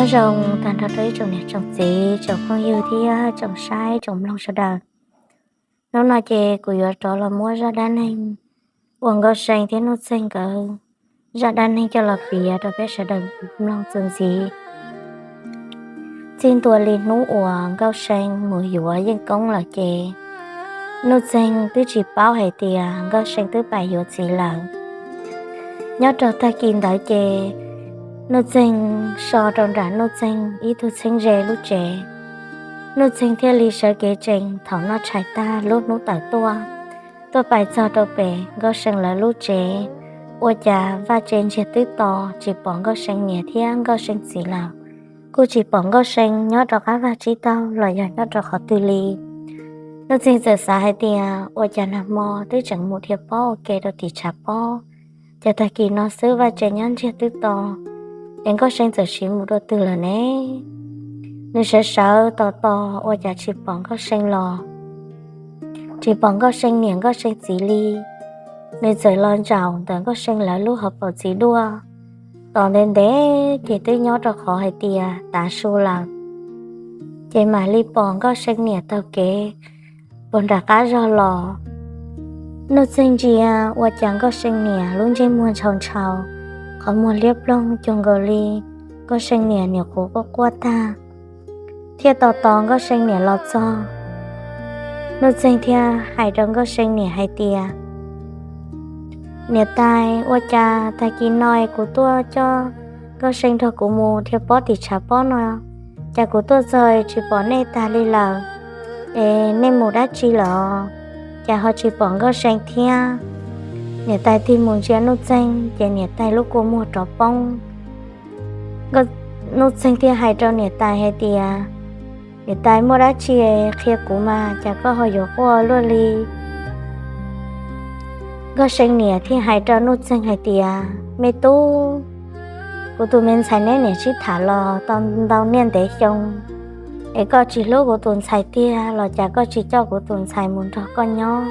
Nyob zoo tag nrho rau ib tsoom niam tsoom txiv, tsoom phooj ywg thiab tsoom saib tsoom mloog sawv daws. Hnub no ces kuv yuav rov los muab zaj dab neeg uas Nkauj See thiab Nuj Txeeg nkawd zaj dab neeg coj los piav rau peb sawv daws mloog txuas ntxiv. Txij ntua li hnub uas Nkauj See mus yuav Yeej Koob lawm ces Nuj Txeeg twb tsis paub hais tias Nkauj See twb pais yuav txiv lawm. Nyob rau tag kis ntawd ces Nuj Txeeg so rau nram Nuj Txeeg ib tug txheeb ze lub tsev. Nuj Txeeg thiaj li sawv kev tsees thaum noj tshais tag lub hnub tawm tuaj, tuaj pais txog rau pem Nkauj See lawv lub tsev, ua cas vaj tse ntsiag twb to, tsis pom Nkauj See niam thiab Nkauj See txiv lawm, kuj tsis pom Nkauj See nyob rau qab vaj tsib taug los yog nyob rau qhov twg li. Nuj Txeeg txawm xav hais tias ua cas nag hmo twb tseem mus dhia pob ua ke rau tim tshav pob, cas tag kis no xwb vaj tse nyob ntsiag twb to, es Nkauj See txawm sim mus rau twg lawm ne? Nws sawv sawv tos tos ua cas tsis pom Nkauj See los, tsis pom Nkauj See niam Nkauj See txiv li. Nws txawm los ntsaum ntawm Nkauj See lawv lub hauv paus txiv duaj, tos ntev ntev ces twb nyob rau qhov hais tias tav su lawm, ces mam li pom Nkauj See niam taug kev puag nram qab zog los. Nuj Txeeg ntsia ua cas Nkauj See niam lub ntsej muag ntshaus ntshaus, qhov muag liab ploog cuag nkaus li Nkauj See niam nyuam qhuav quaj quaj tag, thiaj tos tos Nkauj See niam los txog. Nuj Txeeg thiaj hais rau Nkauj See niam hais tias, Niam tais, ua cas tag kis no es kuv tuaj coj Nkauj See nrog kuv mus dhia pob tim tshav pob no, cas kuv tuaj txog es tsis pom nej tag li lawm, es nej mus dab tsi lawm, cas ho tsis pom Nkauj See thiab? Niam tais tig mus ntsia Nuj Txeeg ces niam tais lub kua muag rov poob. Nuj Txeeg thiaj hais rau niam tais hais tias, Niam tais, muaj dab tsi qhia kuv mas cas koj ho yuav quaj luaj li? Nkauj See niam thiaj hais rau Nuj Txeeg hais tias, Me tub, kuv tus me ntxhais neb niam sib tham los tau ntau niaj ntev xyoo, es koj tsis hlub kuv tus ntxhais tiag los cas koj tsis coj kuv tus ntxhais mus nrog koj nyob?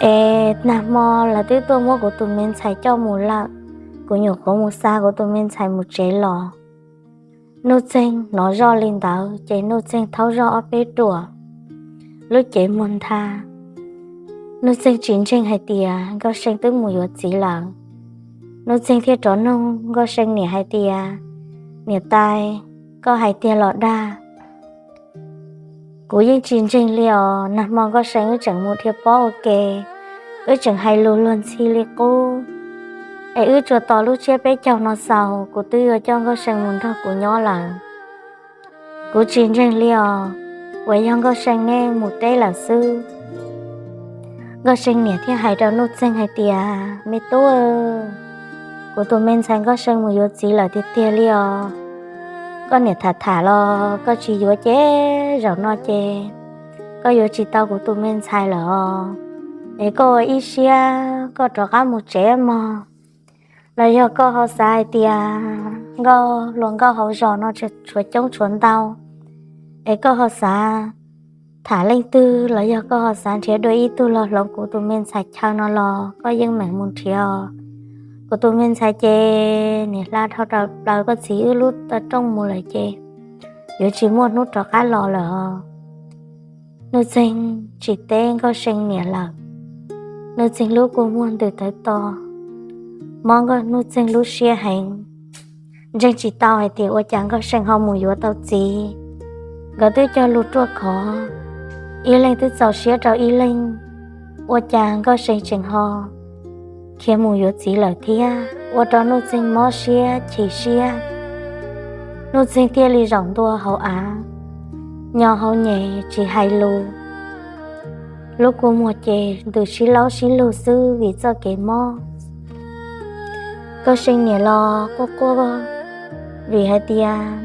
Es nag hmo lawv twb tuaj muab kuv tus me ntxhais coj mus lawm, kuv nyuam qhuav mus xa kuv tus me ntxhais mus tsev los. Nuj Txeeg hnov zoj li ntawd ces Nuj Txeeg thaub zog ob peb ruam, lub cev muag ntha. Nuj Txeeg tsis ntseeg hais tias Nkauj See twb mus yuav txiv lawm. Nuj Txeeg thiaj rov nug Nkauj See niam hais tias, Niam tais, koj hais tiag los dag? Kuv yeej tsis ntseeg li os, nag hmo Nkauj See wb tseem mus dhia pob ua ke, wb tseem hais lus luag ntxhi li qub, es wb tsuas tos lub tsiab peb caug no xaus kuv twb yuav coj Nkauj See mus nrog kuv nyob lawm. Kuv tsis ntseeg li os, uas yog Nkauj See neb mus teb lawm xwb. Nkauj See niam thiaj hais rau Nuj Txeeg hais tias, Me tub, kuv tus me ntxhais Nkauj See mus yuav txiv lawm tiag tiag li os. Koj niam tham tham los koj tsis yuav ces zaum no ces koj yuav tsis tau kuv tus me ntxhais lawm os. Es koj ua ib siab koj rov qab mus tsev mog, los yog koj ho xav hais tias nkauj hluas nkauj hauv zos no tshuav coob tshuav ntau, es koj ho xav tham leej twg los yog koj ho xav nrhiav dua ib tug los hloov kuv tus me ntxhais chaw no los koj yeej meem mus nrhiav os. Kuv tus me ntxhais ces niam hla dhau plaws koj txiv wb lub rooj mus lawm ces yuav tsis muaj hnub rov qab los lawm os. Nuj Txeeg tsis teb Nkauj See niam lawm. Nuj Txeeg lub kua muag ntws tawv to, mob Nkauj, Nuj Txeeg lub siab heev. Ntseeg tsis tau hais tias ua cas Nkauj See ho mus yuav tau txiv. Nkawd twb cog lus ruaj khov, ib leeg twb txaus siab rau ib leeg, ua cas Nkauj See tseem ho khiav mus yuav txiv lawm thiab, ua rau Nuj Txeeg mob siab chim siab. Nuj Txeeg thiaj li zaum ntua hauv av, nyo hauv nyem tsis hais lus, lub kua muag ces ntws sib laub sib lug xwb vim txoj kev mob. Nkauj See niam los quaj quaj vim hais tias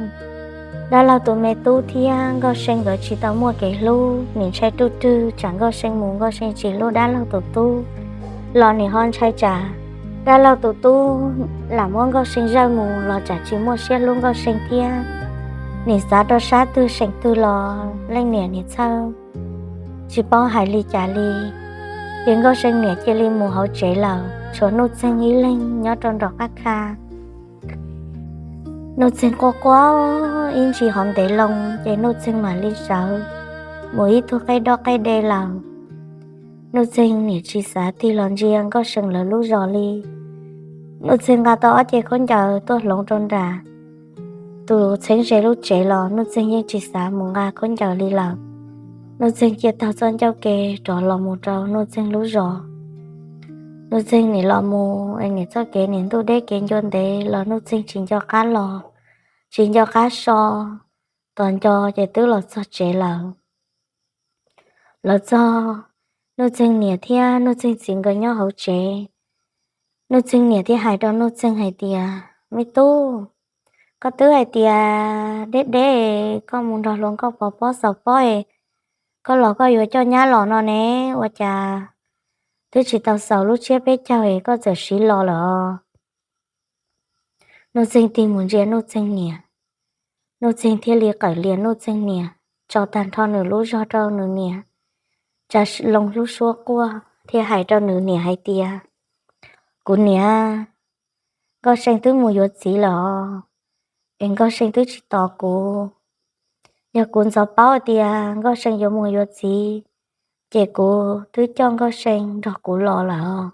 dab laug tus me tub thiab Nkauj See nkawd tsis tau muaj kev hlub, nim ntshai ruj rwg tsam Nkauj See mus Nkauj See tsis hlub dab laug tus tub, los nim ho ntshai tsam dab laug tus tub lam muab Nkauj See zawj mus los tsam tsis muaj siab hlub Nkauj See thiab. Nim xav rau sab twg seem twg los leej niam nim txhawj tsis paub hais li cas li. Ces Nkauj See niam cia li mus hauv tsev lawm, tshuav Nuj Txeeg ib leeg nyob rau nraum qab kha. Nuj Txeeg quaj quaj ib ntsis hov ntev loo ces Nuj Txeeg mam li sawv mus ib tug qeb dob qeb de lawm. Nuj Txeeg niam tsis xav tig los ntsia Nkauj See lawv lub zos li. Nuj Txeeg nqa tau ob ce khaub ncaws tuaj hloov rau nram tus txheeb ze lub tsev los Nuj Txeeg yeej tsis xav mus nqa khaub ncaws li lawm. Nuj Txeeg cia taug txoj ncauj ke rov los mus rau Nuj Txeeg lub zos. Nuj Txeeg nim los mus es nim txoj kev nim ntuj deb kev ncua ntev los Nuj Txeeg tsis nco qab los, tsis nco qab so, tos nco ces twb los txog tsev lawm. Los txog, Nuj Txeeg niam thiab Nuj Txeeg txiv nkawd nyob hauv tsev. Nuj Txeeg niam thiaj hais rau Nuj Txeeg hais tias, Me tub, koj twb hais tias deb deb koj mus nrog hluas nkauj pov pob xaus pob, koj los koj yuav coj nyab los no ne, ua cas twb tsis tau xaus lub tsiab peb caug es koj txawm siv los lawm os? Nuj Txeeg tig mus ntsia Nuj Txeeg niam, Nuj Txeeg thiaj li qawm lias Nuj Txeeg niam, tso tag nrho nws lub zog rau nws niam, tsa loo lub suab quaj thiaj hais rau nws niam hais tias, Kuv niam, Nkauj See twb mus yuav txiv lawm os, es Nkauj See twb tsis tos kuv. Yog kuv ntxov paub tias Nkauj See yuav mus yuav txiv, ces kuv twb coj Nkauj See nrog kuv los lawm.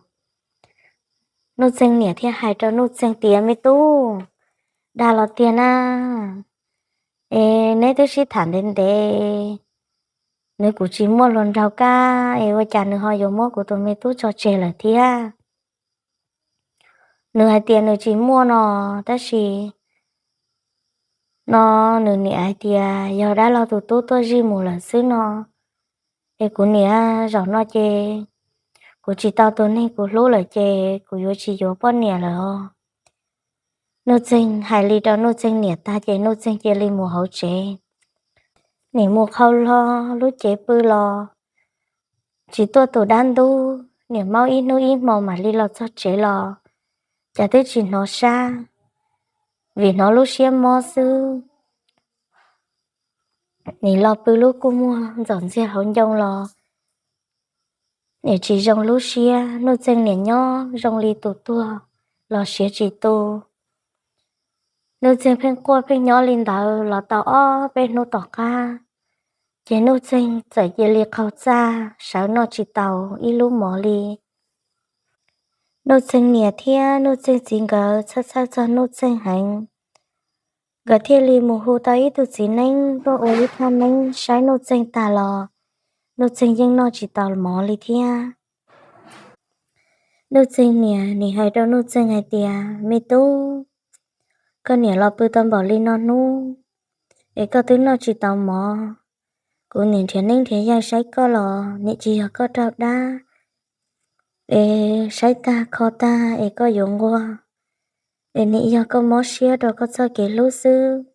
Nuj Txeeg niam thiaj hais rau Nuj Txeeg tias, Me tub, dag los tiag na, es neb twb sib tham ntev ntev, nws kuj tsis muaj hluas nraug kab es ua cas nws ho yuav muab kuv tus me tub tso tseg lawm thiab? Nws hais tias nws tsis muaj no, tab sis no nws niam hais tias yog dab laug tus tub tuaj zij mus lawm xwb no, es kuv niam, zaum no ces kuv tsis tau tus neeg kuv hlub lawm ces kuv yuav tsis yuav poj niam lawm os. Nuj Txeeg hais li rau Nuj Txeeg niam tag ces Nuj Txeeg cia li mus hauv tsev. Nim mus qhau hlo lub cev pw los tsis tuaj tus dab ntub, nim maub ib hnub ib hmo mam li los txog tsev los cas twb tsis hnov sab, vim hnov lub siab mob xwb. Nim los pw lub kua muag ntxaum ntxiag hauv ncoo los nim tsis zoo lub siab. Nuj Txeeg nim nyob zoo li tus tuag los siav tsis tu. Nuj Txeeg pheej quaj pheej nyob li ntawd los tau ob peb hnub tom qab, ces Nuj Txeeg txawm cia li qaug txaj sawv noj tsis tau ib lub mov li. Nuj Txeeg niam thiab Nuj Txeeg txiv nkawd txhawj txhawj txog Nuj Txeeg heev, nkawd thiaj li mus hu tau ib tug txiv neeb tuaj ua ib thaj neeb saib Nuj Txeeg tag los Nuj Txeeg yeej noj tsis tau mov li thiab. Nuj Txeeg niam nim hais rau Nuj Txeeg hais tias, Me tub, koj niam los pw tau npaum li no hnub es koj twb noj tsis tau mov. Kuv nim nrhiav neeb nrhiav yaig saib koj los nim tsis yog koj raug dab, es saib tag kho tag es koj yuav nquag, es nim yog koj mob siab rau koj txoj kev hlub xwb.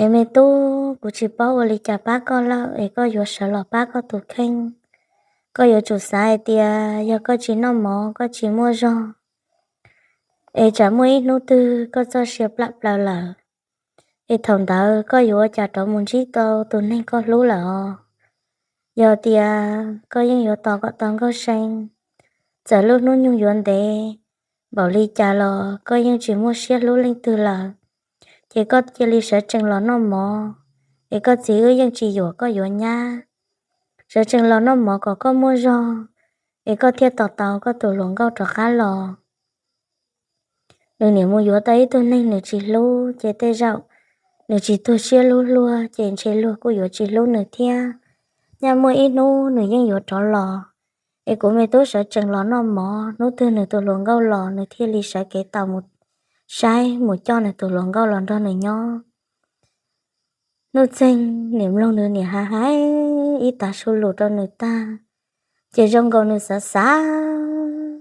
Es me tub, kuv tsis paub ua li cas pab koj lawm es koj yuav sawv los pab koj tus kheej. Koj yuav tsum xav hais tias yog koj tsis noj mov koj tsis muaj zog, es tsam muaj ib hnub twg koj txoj sia plam plaws lawm, es thaum ntawd koj yuav ua cas rov mus ntsib tau tus neeg koj hlub lawm os? Yog tias koj yeej yuav tos kom tau Nkauj See, txawm lub hnub nyoog yuav ntev npaum li cas los koj yeej tsis muaj siab hlub leej twg lawm, ces koj cia li sawv tsees los noj mov, es koj txiv wb yeej tsis yuam koj yuav nyab. Sawv tsees los noj mov kom koj muaj zog, es koj thiaj tos tau koj tus hluas nkauj rov qab los. Nws nim mus yuav tau ib tug neeg nws tsis hlub ces tej zaum nws tsis tuag siab hlub luag ces ntshe luag kuj yuav tsis hlub nws thiab. Nyaj muaj ib hnub nws yeej yuav rov los, es kuv me tub sawv tsees los noj mov, hnub twg nws tus hluas nkauj los nws thiaj li sawv kev tau mus saib mus coj nws tus hluas nkauj los nrog nws nyob. Nuj Txeeg nim mloog nws niam hais hais ib tag su lus rau nws tag, ces zoo nkaus nws xav xav,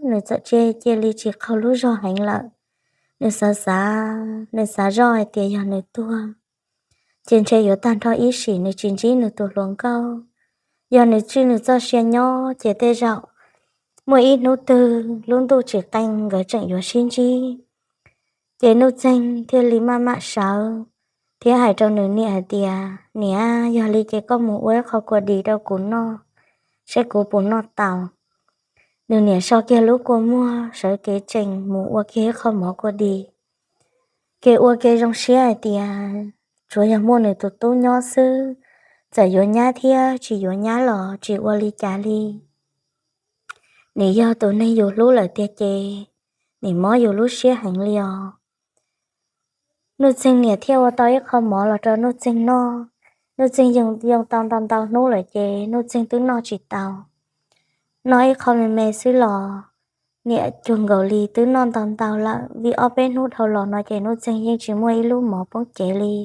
nws txawm cia li tsis qaug lub zog heev lawm. Nws xav xav, nws xav zoj hais tias yog nws tuag ces ntshe yuav tag nrho ib sim nws tsis ntsib nws tus hluas nkauj. Yog nws tswj nws txoj sia nyob ces tej zaum muaj ib hnub twg lub ntuj tsis qee nkawd tseem yuav sib ntsib. Ces Nuj Txeeg thiaj li maj mam sawv thiab hais rau nws niam hais tias, Niam, yog li ces koj mus ua ib qho kua dis rau kuv noj, saib kuv puas noj tau. Nws niam so kiag lub kua muag sawv kev tsees mus ua kiag ib qho mov kua dis. Kev ua kev zoo siab hais tias tsuav yog muaj nws tus tub nyob xwb, txawm yuav nyab thiab tsis yuav nyab los tsis ua li cas li. Nim yog tus neeg yus hlub lawm tiag ces nim mob yus lub siab heev li os. Nuj Txeeg niam thiaj ua tau ib qho mov los rau Nuj Txeeg noj. Nuj Txeeg yoo tau ntau ntau hnub lawm ces Nuj Txeeg twb noj tsis tau. Noj ib qho me me xwb los niam cuag nkaus li twb noj ntau ntau lawm, vim ob peb hnub dhau los no ces Nuj Txeeg yeej tsis muaj ib lub mov poob cev li.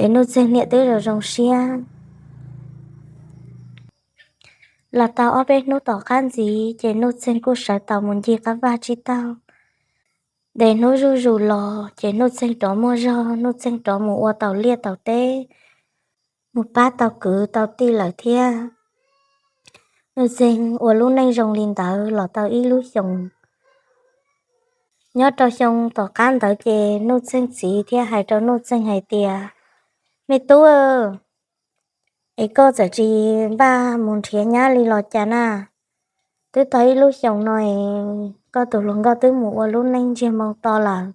Es Nuj Txeeg niam twb zoo zoo siab. Los tau ob peb hnub tom qab ntxiv ces Nuj Txeeg kuj sawv tau mus ncig qab vaj tsib taug. Ntev hnub zuj zus los ces Nuj Txeeg rov muaj zog, Nuj Txeeg rov mus ua tau liaj tau teb, mus pab tau kwv tau tij lawm thiab. Nuj Txeeg ua lub neej zoo li ntawd los tau ib lub xyoos. Nyob rau xyoo tom qab ntawd ces Nuj Txeeg txiv thiaj hais rau Nuj Txeeg hais tias, Me tub, es koj txawm tsis npaj mus nrhiav nyab li los cas na? Twb tau ib lub xyoos no es koj tus hluas nkauj twb mus ua lub neej ntsiag moo to lawm,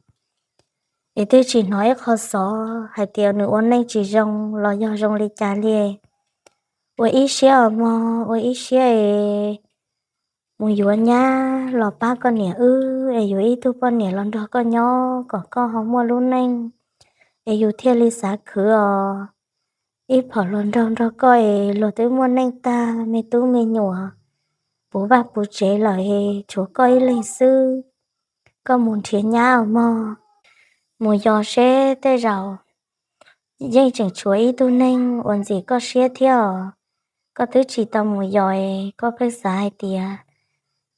es twb tsis hnov ib qho xov hais tias nws ua neej tsis zoo los yog zoo li cas li. Ua ib siab os mog, ua ib siab es mus yuav nyab los pab koj niam wb, es yuav ib tug poj niam los nrog koj nyob kom koj ho muaj lub neej, es yus thiaj li xav khwv os. Ib phom hluas nraug nrog koj es luag twb muaj neej tag, me tub me nyuam puv vaj puv tsev lawm es tshuav koj ib leeg xwb. Koj mus nrhiav nyab os mog, mus yos seb tej zaum yeej tseem tshuav ib tug neeg uas ntxim koj siab thiab os. Koj twb tsis tau mus yos es koj pheej xav hais tias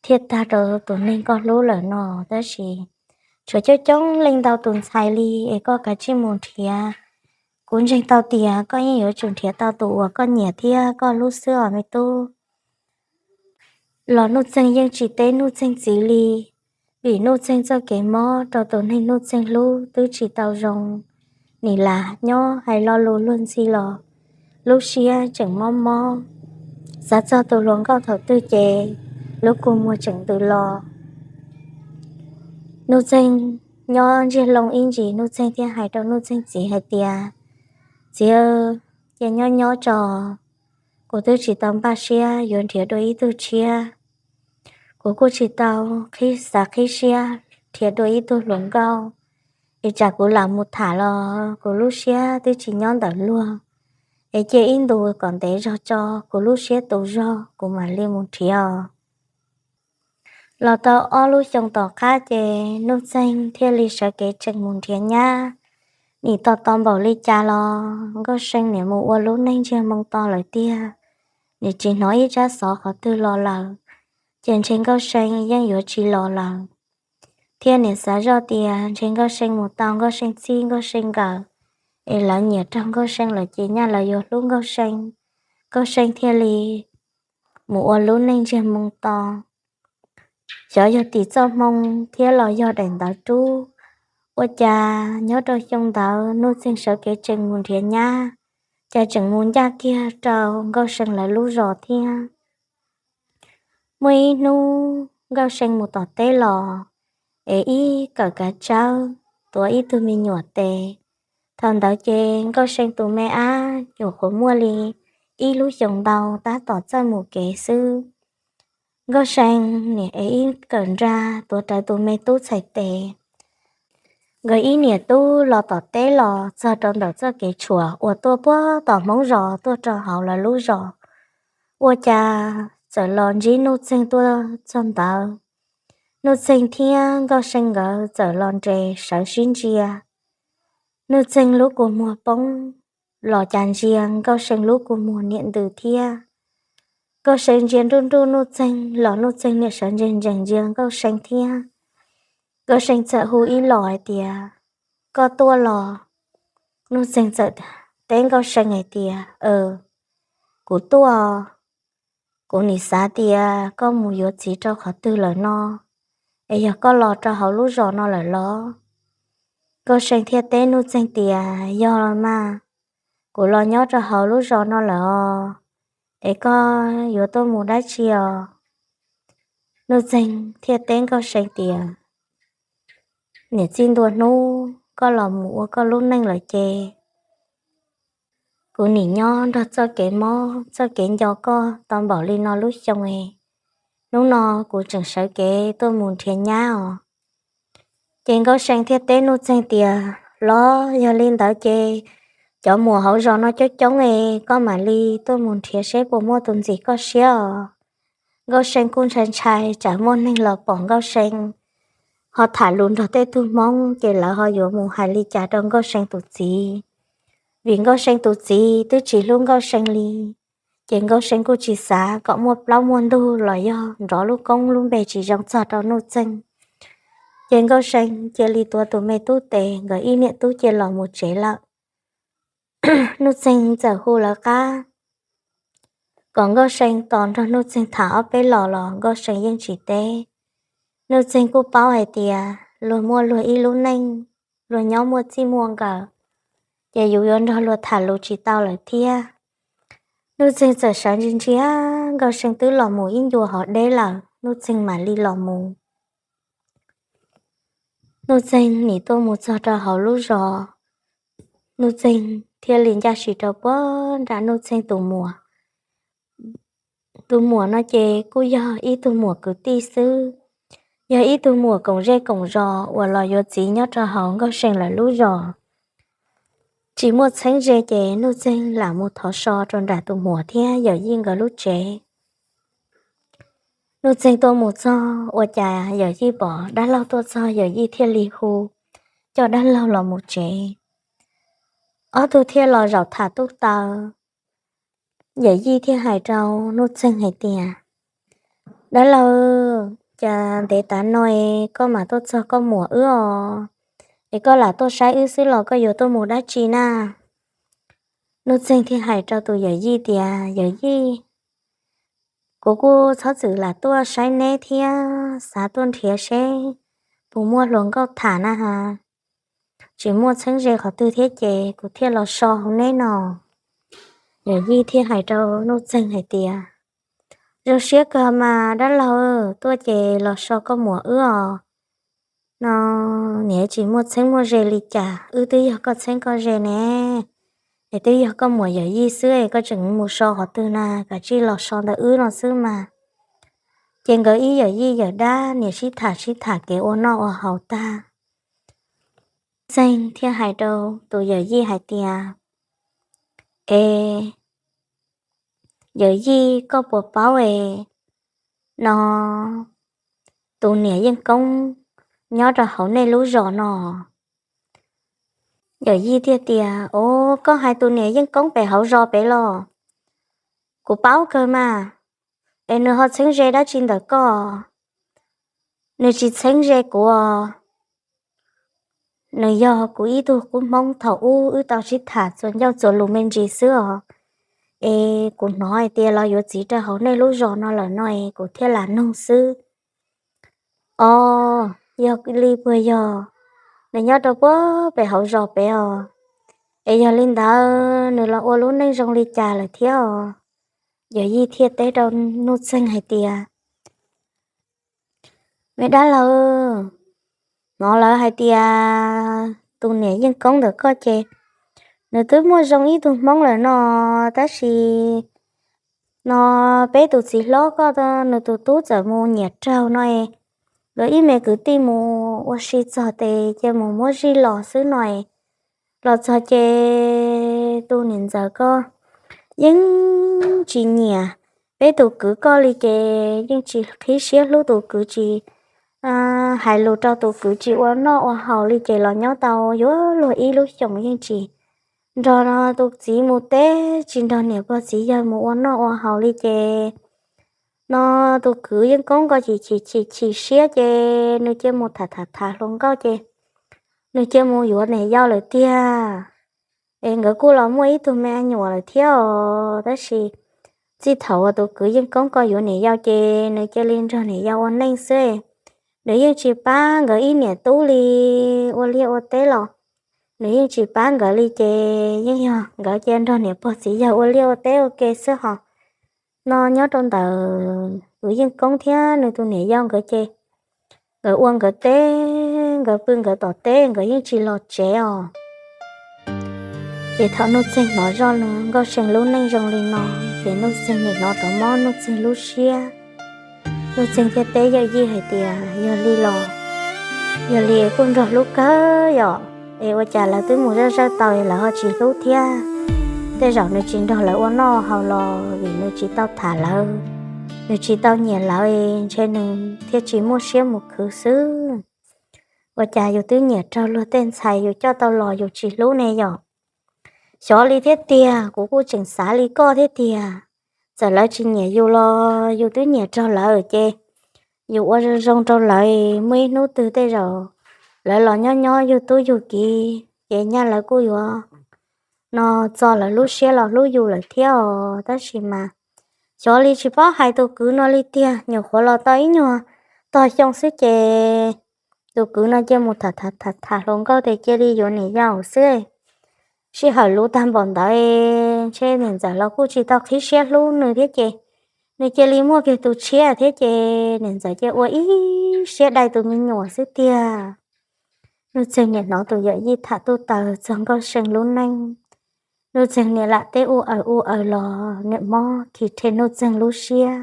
thiaj tag rau tus neeg koj hlub lawm no, tab sis tshuav coob coob leej ntau tus ntxhais li, es koj kav tsij mus nrhiav. Kuv ntseeg tau tias koj yeej yuav tsum nrhiav tau tus uas koj nyiam thiab koj hlub xwb os me tub. Los Nuj Txeeg yeej tsis teb Nuj Txeeg txiv li, vim Nuj Txeeg txoj kev mob rau tus neeg Nuj Txeeg hlub twb tsis tau zoo. Nim lam nyob hais lo lus luag ntxhi los lub siab tseem mob mob. Xav txog tus hluas nkauj thaum twg ces lub kua muag tseem ntws los. Nuj Txeeg nyob ntsiag loo ib ntsis, Nuj Txeeg thiaj hais rau Nuj Txeeg txiv hais tias, Txiv, cia nyob nyob tso, kuv twb tsis tau npaj siab yuav nrhiav dua ib tug tshiab. Kuv kuj tsis tau qhib, xav qhib siab nrhiav dua ib tug hluas nkauj, es tsam kuv lam mus tham los kuv lub siab twb tsis nyob ntawm luag. Es cia ib ntus kom ntev zog tso, kuv lub siab tu zog kuv mam li mus nrhiav os. Los tau ob lub xyoos tom qab ces Nuj Txeeg thiaj li sawv kev tseem mus nrhiav nyab. Nim tos tos npaum li cas los Nkauj See niam mus ua lub neej ntsiag moo to lawm tiag, nim tsis hnov ib tsab xov qhov twg los lawm. Ces ntshe Nkauj See yeej yuav tsis los lawm. Thiab nim xav zoj tias ntshe Nkauj See mus tau Nkauj See txij Nkauj See nkawm, es lawv nyiam raug Nkauj See lawm ces nyaj lawv yuav hlub Nkauj See, Nkauj See thiaj li mus ua lub neej ntsiag moo to. Xyov yog tim txoj hmoo thiab los yog daim ntawv rub, ua cas nyob rau xyoo ntawd Nuj Txeeg sawv kev tseem mus nrhiav nyab, cas tseem mus ncaj kiag rau Nkauj See lawv lub zos thiab. Muaj ib hnub Nkauj See mus tom teb los, es ib kawm kav tsawb tuav ib tug me nyuam tes. Thaum ntawd ces Nkauj See tus me ab nyuam qhuav muaj li ib lub xyoos ntau tab tom txawj mus kev xwb. Nkauj See nim es ib kawm nra tuav rawv tus me tub txhais tes. Nkawd ib niam tub los tom teb los txog rau ntawm txoj kev tshuam uas tuaj puag tom Hmoob zos tuaj rau hauv lawv lub zos, ua cas txawm los ntsib Nuj Txeeg tuaj txog ntawd. Nuj Txeeg thiab Nkauj See nkawd txawm los nres sawv sib ntsia. Nuj Txeeg lub kua muag poob los cas ntsia Nkauj See lub kua muag niam ntws thiab. Nkauj See ntsia nruj nruj Nuj Txeeg los Nuj Txeeg niam sawv ntsees ntsees ntsia Nkauj See thiab. Nkauj See txawm hu ib los hais tias, Koj tuaj los? Nuj Txeeg txawm teb Nkauj See hais tias, Kuv tuaj. Kuv nim xav tias koj mus yuav txiv rau qhov twg lawm no, es yog koj los rau hauv lub zos no lawm los? Nkauj See thiaj teb Nuj Txeeg tias, Yog los mas, kuv los nyob rau hauv lub zos no lawm os, es koj yuav tuaj mus dab tsi os? Nuj Txeeg thiaj teb Nkauj See tias, niam txij ntua hnub koj los mus ua koj lub neej lawm ces kuv nim nyob nrog txoj kev mob txoj kev nco koj tau npaum li no lub xyoo es, hnub no kuv tseem sawv kev tuaj mus nrhiav nyab os. Ces Nkauj See thiaj teb Nuj Txeeg tias, Los yog li ntawd ces cov muam hauv zos no coob coob es koj mam li tuaj mus nrhiav seb puas muaj tus ntxim koj siab os. Nkauj See kuj ntshai ntshai tsam muaj neeg los pom Nkauj See ho tham lus nrog tej tug Hmoob ces lawv ho yuav mus hais li cas rau Nkauj See tus txiv. Vim Nkauj See tus txiv twb tsis hlub Nkauj See li, ces Nkauj See kuj tsis xav kom muaj plaub muaj ntug los yog nrov lub koob lub npe tsis zoo txog rau Nuj Txeeg. Ces Nkauj See cia li tuav tus me tub tes nkawd ib niam tub cia los mus tsev lawm. Nuj Txeeg txawm hu lawv qab kom Nkauj See tos nrog Nuj Txeeg tham ob peb los los Nkauj See yeej tsis teb. Nuj Txeeg kuj paub hais tias luag muaj luag ib lub neej, luag nyob muaj txij muaj nkawm, ces yus yuav nrog luag tham lus tsis tau lawm thiab. Nuj Txeeg txawm sawv ntsia ntsia Nkauj See twb los mus ib ncua hov deb lawm, Nuj Txeeg mam li los mus. Nuj Txeeg nim tuaj mus txog rau hauv lub zos, Nuj Txeeg thiaj li ncaj sim rau puag nram Nuj Txeeg tus muam. Tus muam no ces kuj yog ib tug muam kwv tij xwb, yog ib tug muam koom zej koom zos uas los yuav txiv nyob rau hauv Nkauj See lawv lub zos. Tsis muaj txheeb ze ces Nuj Txeeg lam mus thov so rau nram tus muam thiab Yawm Yij nkawd lub tsev. Nuj Txeeg tuaj mus txog ua cas Yawm Yij pom dab laug tuaj txog, Yawm Yij thiaj li hu coj dab laug los mus tsev. Ob tug thiaj los zaum tham tub taw. Yawm Yij thiaj hais rau Nuj Txeeg hais tias, Dab laug, cas ntev tav no es koj mam tuaj txog koj muam wb os? Es koj lam tuaj saib wb xwb los koj yuav tuaj mus dab tsi na? Nuj Txeeg thiaj hais rau tus Yawm Yij tias, Yawm Yij, kuv kuj txhob txwm lam tuaj saib neb thiab xav tuaj nrhiav seb puas muaj hluas nkauj tham na has. Tsis muaj txheeb ze qhov twg thiab ces kuv thiaj los so hauv neb no. Yawm Yij thiaj hais rau Nuj Txeeg hais tias, Zoo siab kawg mas dab laug, tuaj ces los so koj muam wb os. No niam tsis muaj txheeb muaj ze li cas, wb twb yog koj txheeb koj ze ne, es twb yog koj muam Yawm Yij xwb es koj tseem mus so qhov twg na, kav tsij los so ntawm wb no xwb mas. Ces nkawd ib yawm yij yawm dab niam sib tham sib tham kev ua noj ua haus tag, Txeeg thiaj hais rau tus Yawm Yij hais tias, Es Yawm Yij, koj puas paub es no tus niam Yeej Koob nyob rau hauv nej lub zos no? Yawm Yij thiaj tias, Os, koj hais tus niam Yeej Koob pem hauv zos pem los? Kuv paub kawg mas, es nws ho txheeb ze dab tsi ntawm koj? Nws tsis txheeb ze kuv os. Nws yog kuv ib tug qub Hmoob thaum ub wb tau sib tham txuas ncauj txuas lus me ntsis xwb os. Es kuv hnov hais tias los yuav txiv rau hauv nej lub zos no lawm no es kuv thiaj lam nug xwb. Os, yog li puas yog? Nws nyob rau puag pem hauv zos pem os. Es yog li ntawd nws los ua lub neej zoo li cas lawm thiab os? Yawm Yij thiaj teb rau Nuj Txeeg hais tias, Me dab laug, hnov lawv hais tias tus niam Yeej Koob ntawm koj ces nws twb muaj zoo ib tug Hmoob lawm no, tab sis no peb tus txiv hlob koj nws tus tub txawm mus nyiam raug no, nkawd ib me kwv tij mus ua si txog tes cia mus muab zij los xwb no. Los txog ces tus niam ntxawm koj yeej tsis nyiam peb tus kwv koj li ces yeej tsis qhib siab hlub tus kwv, tsis hais lus rau tus kwv, tsis ua noj ua haus li ces los nyob tau yuav luag ib lub xyoos yeej tsis nrog tus txiv mus teb, tsis nrog niam pog txiv yawg mus ua noj ua haus li ces no tus kwv Yeej Koob koj chim chim chim chim siab ces nws cia mus tham tham tham hluas nkauj ces nws cia mus yuav niam yau lawm tiag. Es nkawd kuj los muaj ib tug me nyuam lawm thiab os, tab sis txij thaum uas tus kwv Yeej Koob koj yuav niam yau ces nws cia li nrog niam yau ua neej xwb. Nws yeej tsis pab nkawd ib niam tub li, ua liaj ua teb los nws yeej tsis pab nkawd li ces yeej yog nkawd cia nrog niam pog txiv yawg ua liaj ua teb ua ke xwb hos. No nyob rau ntawm kwv Yeej Koob thiab nws tus niam yau nkawd ces nkawd ua nkawd teb nkawd pw nkawd tom teb, nkawd yeej tsis los tsev os. Ces thaum Nuj Txeeg hnov zoj Nkauj See lub neej zoo li no, ces Nuj Txeeg nim hnov rov mob Nuj Txeeg lub siab. Nuj Txeeg thiaj teb yawm yij hais tias, Yog li los, yog li kuj nrog hlub kawg yom, es ua cas lawv twb mus zawj zawj tau es lawv ho tsis hlub thiab? Tej zaum nws tsis nrog lawv ua noj haus los vim nws tsis tau tham lawv, nws tsis tau nyiam lawv, ntshe nws thiaj tsis muaj siab mus khwv xwb. Ua cas yus twb nyiam raug luag tej ntxhais yus coj tau los yus tsis hlub ne yom? Xyov li thiab tiag, kuv kuj tseem xav li koj thiab tiag. Txawm lawv tsis nyiam yus los yus twb nyiam raug lawv ces yus ua zoo zoo rau lawv, muaj ib hnub twg tej zaum lawv los nyob nyob yug tub yug kiv ces nyaj lawv kuj yuav no txo lawv lub siab los hlub yus lawm thiab os. Tab sis mas xyov li tsis paub hais tus kwv no li tiag, nyuam qhuav los tau ib nyuag tog xyoo xwb ces tus kwv no cia mus tham tham tham hluas nkauj ces cia li yuav niam yau xwb. Sij hawm luv tag npaum ntawd ntshe niam ntxawm los kuj tsis tau qhib siab hlub nws thiab ces nws cia li muaj kiag tus tshiab thiab ces niam ntxawm cia ua ib siab dai tus me nyuam xwb tiag. Nuj Txeeg nim hnov tus yawm yij tham tuj taws txog Nkauj See lub neej, Nuj Txeeg nim lam teb u aws u aws los nim mob khi rhe Nuj Txeeg lub siab.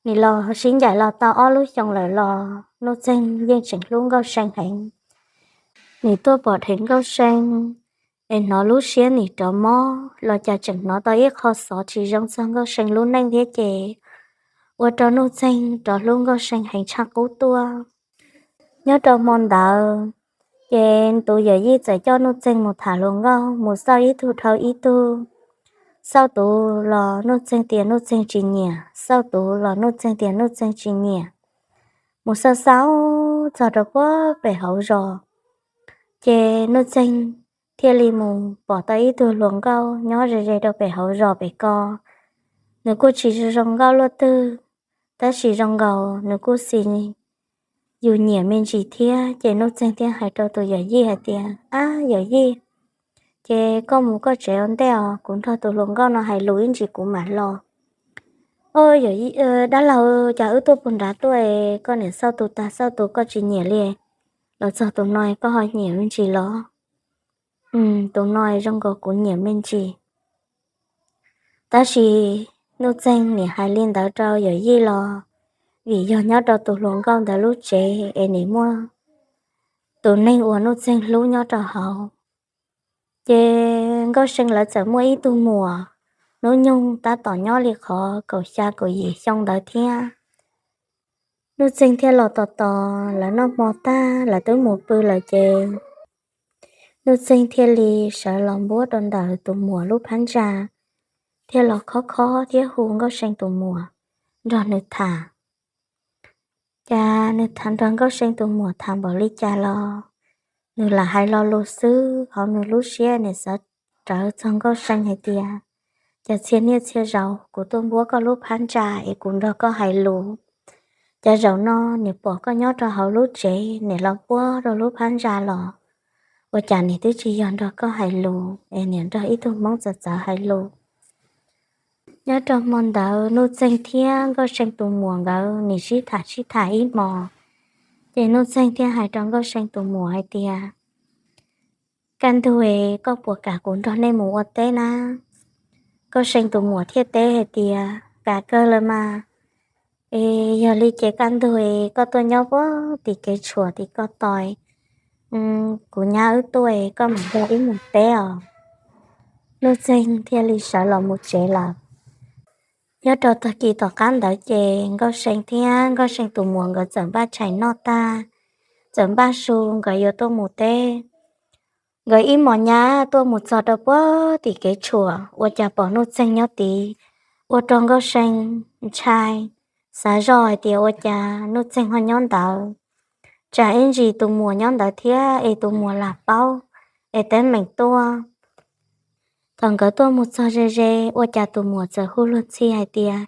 Nim los sib ncaim los tau ob lub xyoo lawm los Nuj Txeeg yeej tseem hlub Nkauj See heev. Nim tuaj pom dheev Nkauj See es hnov lub siab nim rov mob los cas tseem hnov tau ib qho xov tsis zoo txog Nkauj See lub neej thiab ces ua rau Nuj Txeeg rov hlub Nkauj See heev tshaj qub tuaj. Nyob rau hmo ntawd ces tus yawm yij txawm coj Nuj Txeeg mus tham hluas nkauj, mus xauj ib tug dhau ib tug. Xauj tus los Nuj Txeeg tias Nuj Txeeg tsis nyiam, xauj tus los Nuj Txeeg tias Nuj Txeeg tsis nyiam. Mus xauj xauj txog rau puag pem hauv zos, ces Nuj Txeeg thiaj li mus pom tau ib tug hluas nkauj nyob ze ze rau pem hauv zos pem ko. Nws kuj tsis zoo nkauj luaj twg, tab sis zoo nkaus nws kuj xis yus nyiam me ntsis thiab. Ces Nuj Txeeg thiaj hais rau tus yawm yij hais tias, Ab yawm yij, ces koj mus koj tsev ua ntej os, kuv nrog tus hluas nkauj no hais lus ib ntsis kuv mam los. Au, dab laug, cas wb tuaj puag nrad tuaj es koj niam xauj tus tag xauj tus koj tsis nyiam li, los txog tus no koj ho nyiam me ntsis los? Tus no zoo nkaus kuv nyiam me ntsis. Tab sis Nuj Txeeg nim hais li ntawd rau yawm yij los vim yog nyob rau tus hluas nkauj ntawd lub tsev es nim muaj tus neeg uas Nuj Txeeg hlub nyob rau hauv. Ces Nkauj See lawv txawm muaj ib tug muam, hnub nyoog tab tom nyob li qhov kaum xya kaum yim xyoo ntawd thiab. Nuj Txeeg thiaj los tos tos lawv noj hmo tag lawv twb mus pw lawm ces Nuj Txeeg thiaj li sawv los npuab rau ntawm tus muam lub phab ntsa, thiaj los khob khob thiab hu Nkauj See tus muam nrog nws tham. Cas nws tham nrog Nkauj See tus muam tham npaum li cas los nws lam hais lo lus xwb, hauv nws lub siab nim xav rawv txog Nkauj See hais tias, Cas txhia niaj txhia zaus kuv tuaj npuab koj lub phab ntsa es kuv nrog koj hais lus, cas zaum no nim pom koj nyob rau hauv lub tsev nim los npuab rau lub phab ntsa los? Ua cas nim twb tsis yog nrog koj hais lus es nim nrog ib tug Hmoob txawv txawv hais lus? Nyob rau hmo ntawd Nuj Txeeg thiab Nkauj See tus muam nkawd nim sib tham sib tham ib hmos, ces Nuj Txeeg thiaj hais rau Nkauj See tus muam hais tias, Kaj ntug es koj puas kam kuv nrog nej mus ua teb na? Nkauj See tus muam thiaj teb hais tias, Kam kawg lawm mas. Es yog li ces kaj ntug es koj tuaj nyob puag tim kev tshuam tim ko taw, kuv nyab wb tuaj es koj mam nrog wb mus teb os. Nuj Txeeg thiaj li sawv los mus tsev lawm. Nyob rau tag kis tom qab ntawd ces Nkauj See thiab Nkauj See tus muam nkawd txawm npaj tshais noj tag, txawm npaj su nkawd yuav tuaj mus teb. Nkawd ib mos nyab tuaj mus txog rau puag tim kev tshuam ua cas pom Nuj Txeeg nyob tid, ua rau Nkauj See ntshai, xav zoj hais tias ua cas Nuj Txeeg ho nyob ntawd. Tsam ib ntsis tus muam nyob ntawd thiab es tus muam lam paub es teeb meem tuaj. Thaum nkawd tuaj mus txog ze ze ua cas tus muam txawm hu luag ntxhi hais tias,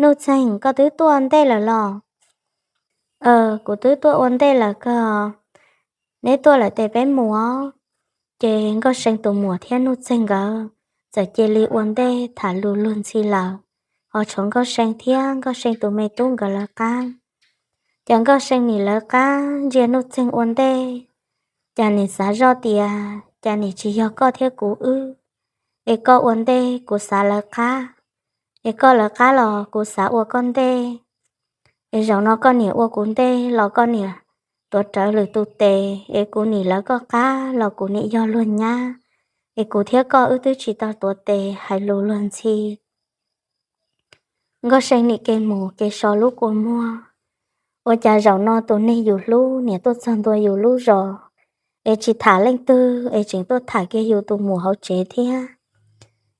Nuj Txeeg, koj twb tuaj ua ntej lawm los? Kuv twb tuaj ua ntej lawm kawg. Neb tuaj lawm tes peb mus os. Ces Nkauj See tus muam thiab Nuj Txeeg nkawd txawm cia li ua ntej tham lus luag ntxhi lawm, ho tshuav Nkauj See thiab Nkauj See tus me tub nkawd lawv qab. Ces Nkauj See nim lawv qab ntsia Nuj Txeeg ua ntej, cas nim xav zoj tias cas nim tsis yog koj thiab kuv wb, es koj ua ntej kuv xav lawv qab, es koj lawv qab los kuv xav ua koj ntej. Es zaum no koj nim ua kuv ntej los koj nim tuav rawv lwm tus tes, es kuv nim lawv koj qab los kuv nim yog luag nyab, es kuv thiab koj wb twb tsis tau tuav tes hais lus luag ntxhi. Nkauj See nim ke mus ke so lub kua muag, ua cas zaum no tus neeg yus hlub nim tuaj txog ntua yus lub zos, es tsis tham leej twg es tseem tuaj tham kiag yus tus muam hauv tsev thiab,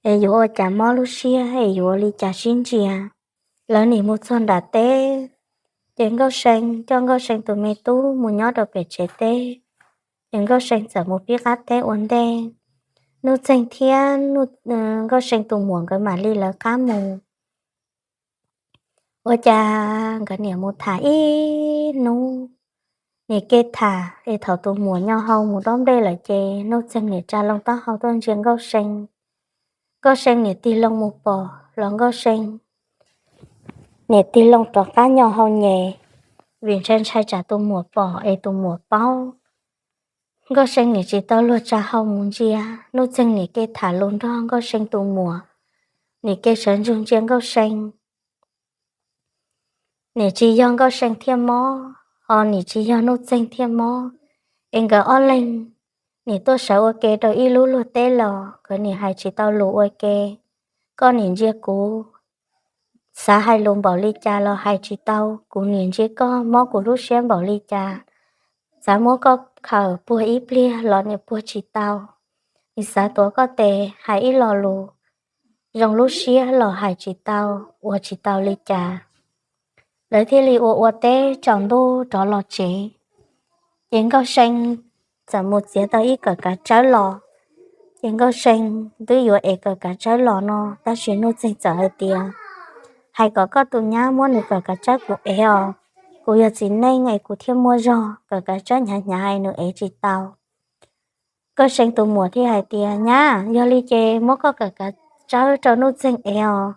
es yuav ua cas mob lub siab es yuav ua li cas sib ntsia. Lawv nim mus txog nram teb, ces Nkauj See coj Nkauj See tus me tub mus nyob rau pem tsev teb, ces Nkauj See txawm mus pib qab teb ua ntej. Nuj Txeeg thiab Nkauj See tus muam nkawd mam li lawv qab mus. Ua cas nkawd nim mus tham ib hnub, nim ke tham es thaum tus muam nyo hau mus dob nplej lawm ces Nuj Txeeg nim tsa loo taub hau tuaj ntsia Nkauj See. Nkauj See nim tig loo mus pom los Nkauj See nim tig loo rov qab nyo hau nyem, vim ntshai ntshai tsam tus muam pom es tus muam paub. Nkauj See nim tsis tau luag tsa hau mus ntsia, Nuj Txeeg nim ke tham lus nrog Nkauj See tus muam, nim ke sawv ntsug ntsia Nkauj See. Nim tsis yog Nkauj See thiaj mob, ho nim tsis yog Nuj Txeeg thiaj mob, es nkawd ob leeg nim tuaj sawv ua ke rau ib lub luag teb los nkawd nim hais tsis tau lus ua ke. Koj nim ntsia kuv, xav hais lus npaum li cas los hais tsis tau, kuv nim ntsia koj mob kuv lub siab npaum li cas, xav muab koj khawm puag ib pliag los nim puag tsis tau, nim xav tuav koj tes hais ib lo lus zoo lub siab los hais tsis tau, ua tsis tau li cas. Lawv thiaj li ua ua teb tsaus ntuj rov los tsev. Ces Nkauj See txawm mus txiav tau ib kawm kav tsawb los. Ces Nkauj See twb yuav ev kawm kav tsawb los no, tab sis Nuj Txeeg txawm hais tias, hais kom koj tus nyab muab nws kawm kav tsawb kuv ev os, kuv yog txiv neej es kuv thiaj muaj zog, kawm kav tsawb hnyav hnyav es nws ev tsis tau. Nkauj See tus muam thiaj hais tias, nyab, yog li ces muab koj kawm kav tsawb rau Nuj Txeeg ev os,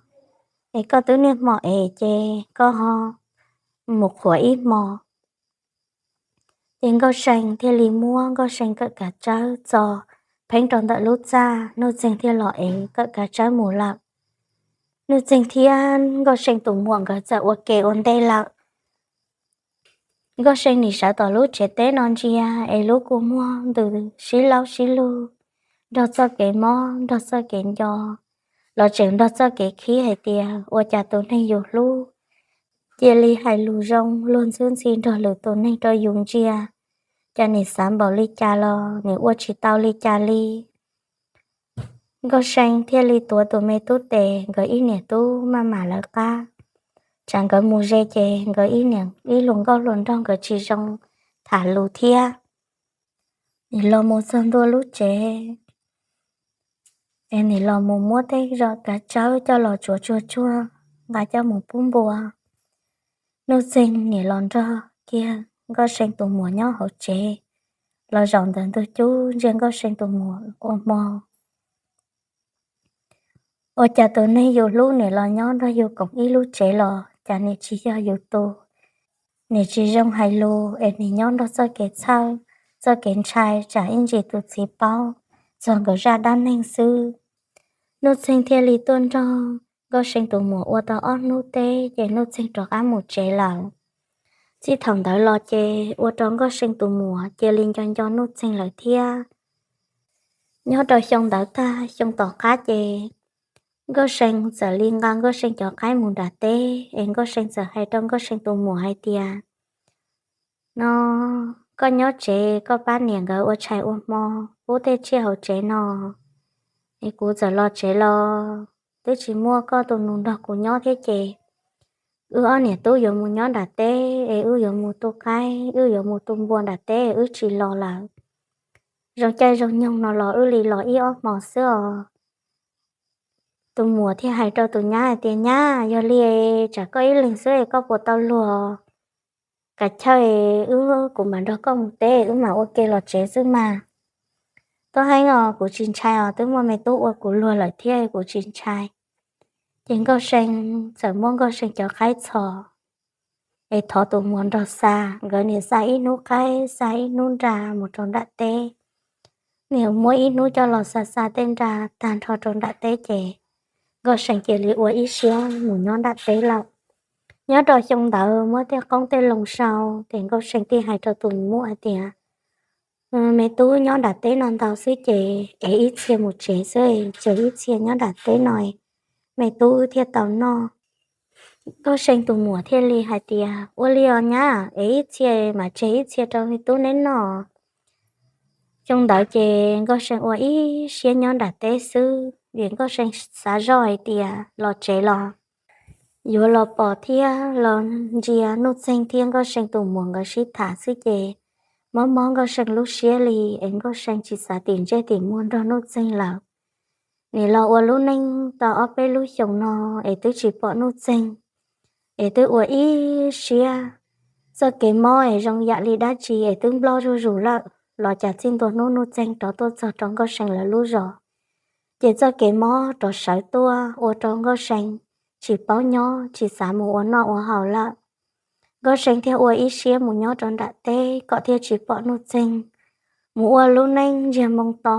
es koj twb niaj hmo ev ces koj ho mus qhuas ib hmo. Ces Nkauj See thiaj li muab Nkauj See kawm kav tsawb txo pheeb rau ntawm lub txaj, Nuj Txeeg thiaj los ev kawm kav tsawb mus lawm. Nuj Txeeg thiab Nkauj See tus muam nkawd txawm ua ke ua ntej lawm. Nkauj See nim sawv tom lub tsev teb no ntsia es lub kua muag ntws sib laub sib lug, nrog txoj kev mob nrog txoj kev nco, los tseem nrog txoj kev khib hais tias ua cas tus neeg yus hlub cia li hais lus zoo luag ntxhwb ntxhi nrog lwm tus neeg rau yus ntsia, cas nim xav npaum li cas los nim ua tsis tau li cas li. Nkauj See thiaj li tuav tus me tub tes, nkawd ib niam tub maj mam lawv qab. Tsam nkawd mus ze ces nkawd ib niam ib hluas nkauj hluas nraug nkawd tsis zoo tham lus thiab. Nim los mus txog ntua lub tsev, es nim los mus muab tej zog kav tsawb coj los tsuav tsuag tsuag nqa coj mus pub npua. Nuj Txeeg nim los nrog kiag Nkauj See tus muam nyob hauv tsev, los zaum ntawm ntug cub ntsia Nkauj See tus muam ua hmo. Ua cas tus neeg yus hlub nim los nyob nrog yus koom ib lub tsev los cas nim tsis yog yus tus, nim tsis zoo hais lus es nim nyob nrog txoj kev txhawj, txoj kev ntshai tsam ib ntsis tus txiv paub txog nkawd zaj dab neeg xwb. Nuj Txeeg thiaj li tuaj nrog Nkauj See tus muam ua tau ob hnub teb ces Nuj Txeeg rov qab mus tsev lawm. Txij thaum ntawd los ces ua rau Nkauj See tus muam cia li nco nco Nuj Txeeg lawm thiab. Nyob rau xyoo ntawd tag xyoo tom qab ces Nkauj See txawm li nqa Nkauj See cov qaib mus nram teb es Nkauj See txawm hais rau Nkauj See tus muam hais tias, no, koj nyob tsev koj pab niam nkawd ua tshais ua hmo, pub tej tsiaj hauv tsev no, es kuv txawm los tsev los twb tsis muaj koj tus nus nrog kuv nyob thiab ces wb ob niam tub yuav mus nyob nram teb es wb yuav mus tu qaib, wb yuav mus tu npua nram teb es wb tsis los lawm. Zoo caij zoo nyoog no los wb li los ib ob hmo xwb os. Tus muam thiaj hais rau tus nyab hais tias, nyab, yog li tsam koj ib leeg xwb es koj puas tau luag? Kav chawj, wb, kuv mam nrog koj mus teb, wb mam ua ke los tsev xwb mas. Tuab heeb os, kuv tsis ntshai os, twb muaj me tub ua kuv luag lawm thiab, kuv tsis ntshai. Ces Nkauj See txawm muab Nkauj See cov qaib txhos es thov tus muam nrog xa. Nkawd nim xa ib hnub qaib xa ib hnub nra mus rau nram teb. Nim muab ib hnub coj los xa xa tej nra tag nrho rau nram teb ces Nkauj See cia li ua ib siab mus nyob nram teb lawm. Nyob rau xyoo ntawd muab tej qoob tej loo sau ces Nkauj See thiaj hais rau tus muam hais tias, Me tub, nyob nram teb no ntau xwb ces ev ib txhia mus tsev xwb, tseg ib txhia nyob nram teb no, me tub wb thiaj tau noj. Nkauj See tus muam thiaj li hais tias, Ua li os nyab, ev ib txhia mas tseg ib txhia rau me tub neb noj. Xyoo ntawd ces Nkauj See ua ib siab nyob nram teb xwb vim Nkauj See xav zoj hais tias los tsev los yuav los pom thiab los ntsia Nuj Txeeg thiab Nkauj See tus muam nkawd sib tham xwb ces mob mob Nkauj See lub siab li es Nkauj See tsis xav tim ntsej tim muag nrog Nuj Txeeg lawm. Nim los ua lub neej tau ob peb lub xyoos no es twb tsis pom Nuj Txeeg, es twb ua ib siab txoj kev mob es zoo yam li dab tsi es twb nploj zuj zus lawm los cas txij ntua hnub Nuj Txeeg rov tuaj txog rau Nkauj See lawv lub zos ces txoj kev mob rov sawv tuaj ua rau Nkauj See tsis paub nyob tsis xav mus ua noj ua haus lawm. Nkauj See thiaj ua ib siab mus nyob rau nram teb kom thiaj tsis pom Nuj Txeeg. Mus ua lub neej ntsiag moo to,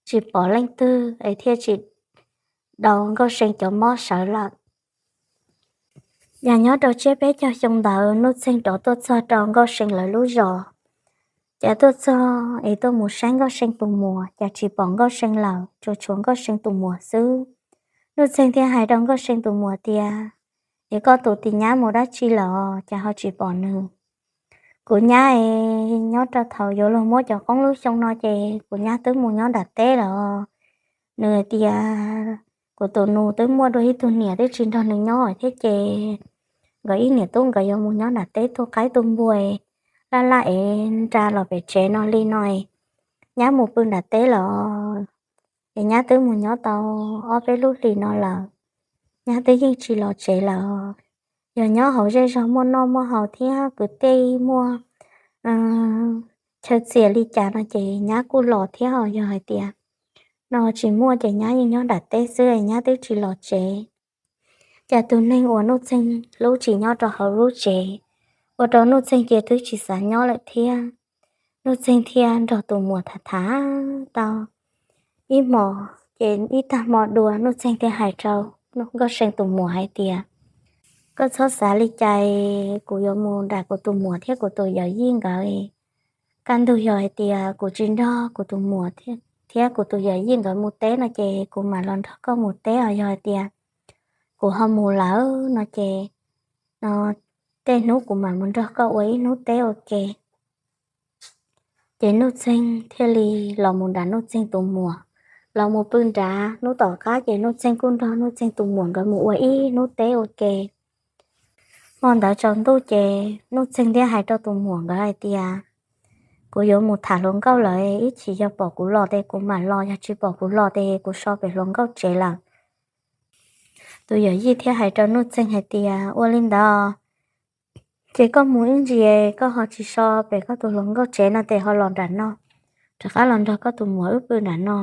tsis pom leej twg es thiaj tsis daus Nkauj See cov mob sawv lawm. Yog nyob rau tsiab peb caug xyoo ntawd Nuj Txeeg rov tuaj txog rau Nkauj See lawv lub zos. Cas tuaj txog es tuaj mus saib Nkauj See tus muam cas tsis pom Nkauj See lawm, tsuas tshuav Nkauj See tus muam xwb. Nuj Txeeg thiaj hais rau Nkauj See tus muam tias, Es koj tus tis nyab mus dab tsi lawm cas ho tsis pom nws? Kuv nyab es nyob rau thaum yuav luag muab cov qoob lub xyoo no ces kuv nyab twb mus nyob nram teb lawm. Nws tias kuv tus nus twb muaj dua ib tug niam twb tsis nrog nws nyob thiab ces nkawd ib niam tub nkawd yuav mus nyob nram teb tu qaib tu npua, laj laj es nra los pem tsev no li no, nyab mus pw nram teb lawm. Es nyab twb mus nyob tau ob peb lub hlis no lawm, nyab twb yeej tsis los tsev lawm. Yog nyob hauv zej zog muaj noj muaj haus thiab kwv tij muaj chaw txias li cas no ces nyab kuj los thiab, yog hais tias no tsis muaj ces nyab yeej nyob nram teb xwb, nyab twb tsis los tsev. Cas tus neeg uas Nuj Txeeg hlub tsis nyob rau hauv lub tsev, ua rau Nuj Txeeg ces twb tsis xav nyob lawm thiab. Nuj Txeeg thiaj nrog tus muam tham tham tau ib hmos, ces ib tag hmo dua Nuj Txeeg thiaj hais rau Nkauj See tus muam hais tias, Koj txhob xav li cas, kuv yuav mus nram kuv tus muam thiab kuv tus yawm yij nkawd. Kaj ntug yog hais tias kuv tsis nrog kuv tus muam thiab kuv tus yawm yij nkawd mus teb no ces kuv mam los nrog koj mus teb os. Yog hais tias kuv ho mus lawm no ces, no tej hnub kuv mam mus nrog koj ua ib hnub teb ua ke. Ces Nuj Txeeg thiaj li los mus nram Nuj Txeeg tus muam, los mus pw nrad. Hnub tom qab ces Nuj Txeeg kuj nrog Nuj Txeeg tus muam nkawd mus ua ib hnub teb ua ke. Hmo ntawd tsaus ntuj ces Nuj Txeeg thiaj hais rau tus muam nkawd hais tias, Kuv yuav mus tham hluas nkauj lawm, ib chim yog pom kuv los ces kuv mam los, yog tsis pom kuv los ces kuv so pem hluas nkauj tsev lawm. Tus yawm yij thiaj hais rau Nuj Txeeg hais tias, Ua li ntawd ces koj mus ib ntsis, koj ho tsis so pem koj tus hluas nkauj tsev no ces ho los nram no, rov qab los nrog koj tus muam wb pw nram no.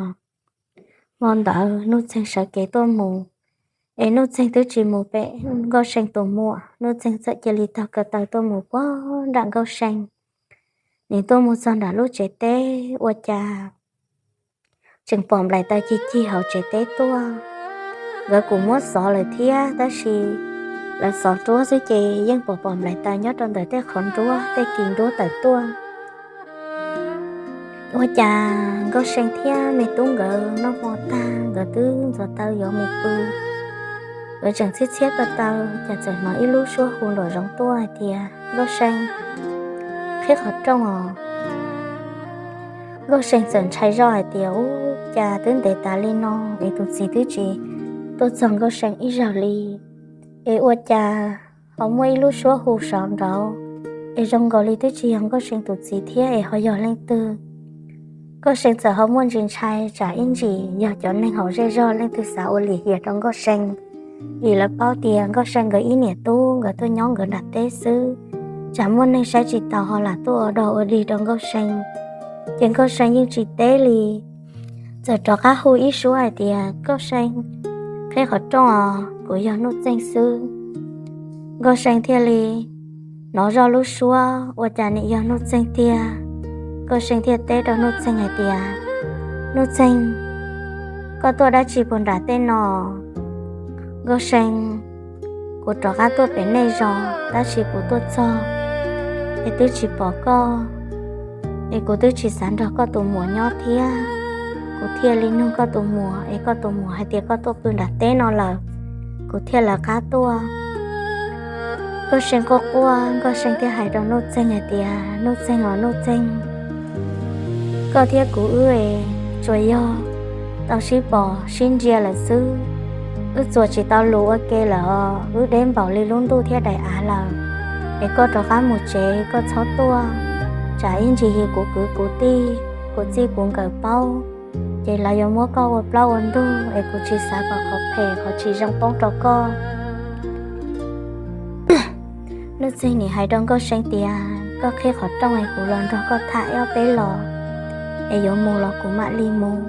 Hmo ntawd Nuj Txeeg sawv kev tuaj mus, es Nuj Txeeg twb tsis mus pem Nkauj See tus muam, Nuj Txeeg txawm cia li taug ko taw tuaj mus puag nram Nkauj See. Nws tuaj mus txog nram lub tsev teb ua cas tseem pom nplaim taws cig cig hauv tsev teb tuaj. Nkawd kuj muab xov lawm thiab tab sis lawv xov nruab xwb ces yeej pom pom nplaim taws nyob rau ntawm tej qhov nruab tej kis nruab tawm tuaj. Ua cas Nkauj See thiab me tub nkawd noj hmo tag nkawd twb ntxuav taw yuav mus pw, nkawd tseem txhiab txhiab taw taw cas txawm hnov ib lub suab hu nraum zoov tuaj hais tias, Nkauj See, qhib qhov rooj os. Nkauj See txawm ntshai zoj hais tias, Ub, cas twb ntev tas li no es tus txiv twb tsis tuaj txog Nkauj See ib zaug li, es ua cas ho muaj ib lub suab hu saud nraud, es zoo nkaus li twb tsis yog Nkauj See tus txiv thiab es ho yog leej twg? Nkauj See txawm ho muaj ntsis ntshai tsam ib ntsis yog cov neeg hauv zej zog leej twg xav ua lim hiam rau Nkauj See, vim lawv paub tias Nkauj See nkawd ib niam tub nkawd tuaj nyob nkawd nram teb xwb, tsam muaj neeg saib tsis taus ho lam tuaj ua dog ua dig rau Nkauj See. Ces Nkauj See yeej tsis teb li, txawm rov qab hu ib suab hais tias, Nkauj See, qhib qhov rooj os, kuv yog Nuj Txeeg xwb. Nkauj See thiaj li hnov zoj lub suab ua cas nim yog Nuj Txeeg tiag. Nkauj See thiaj teb rau Nuj Txeeg hais tias, Nuj Txeeg, koj tuaj dab tsi puag nram teb no? Nkauj See, kuv rov qab tuaj pem nej zos tab sis kuv tuaj txog es twb tsis pom koj, es kuv twb tsis xav nrog koj tus muam nyob thiab. Kuv thiaj li nug koj tus muam es koj tus muam hais tias koj tuaj pw nram teb no lawm, kuv thiaj lawv qab tuaj. Nkauj See quaj quaj, Nkauj See thiaj hais rau Nuj Txeeg hais tias, Nuj Txeeg os Nuj Txeeg, koj thiab kuv wb tsuas yog tau sib pom sib ntsia lawm xwb, wb txuas tsis tau lus ua ke lawm os, wb deb npaum li lub ntuj thiab daim av lawm. Es koj rov qab mus tsev, koj txhob tuaj, tsam ib ntsis yog kuv kwv kuv tij, kuv txij kuv nkawm paub, ces lawv yuav muab koj ua plaub ua ntug es kuv tsis xav kom qhov phem qhov tsis zoo poob rau koj. Nuj Txeeg nim hais rau Nkauj See tias, koj qhib qhov rooj es kuv los nrog koj tham ob peb los, es yuav mus los kuv mam li mus.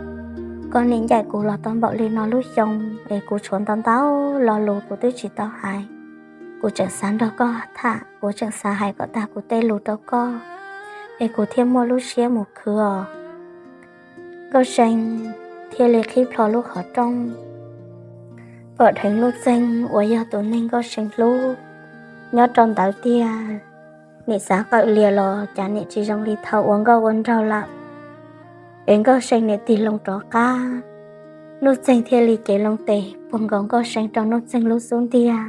Koj nim ncaim kuv los tau npaum li no lub xyoo es kuv tshuav ntau ntau lo lus kuv twb tsis tau hais. Kuv tseem xav nrog koj tham, kuv tseem xav hais kom tag kuv tej lus rau koj, es kuv thiaj muaj lub siab mus khwv os. Nkauj See thiaj li qhib plho lub qhov rooj, pom dheev Nuj Txeeg uas yog tus neeg Nkauj See hlub nyob rau ntawd tiag. Nim xav qawm lias los cas nim tsis zoo li thaum ua nkauj ua nraug lawm, es Nkauj See nim tig loo rov qab. Nuj Txeeg thiaj li cev loo tes puag nkaus Nkauj See rau Nuj Txeeg lub xub ntiag.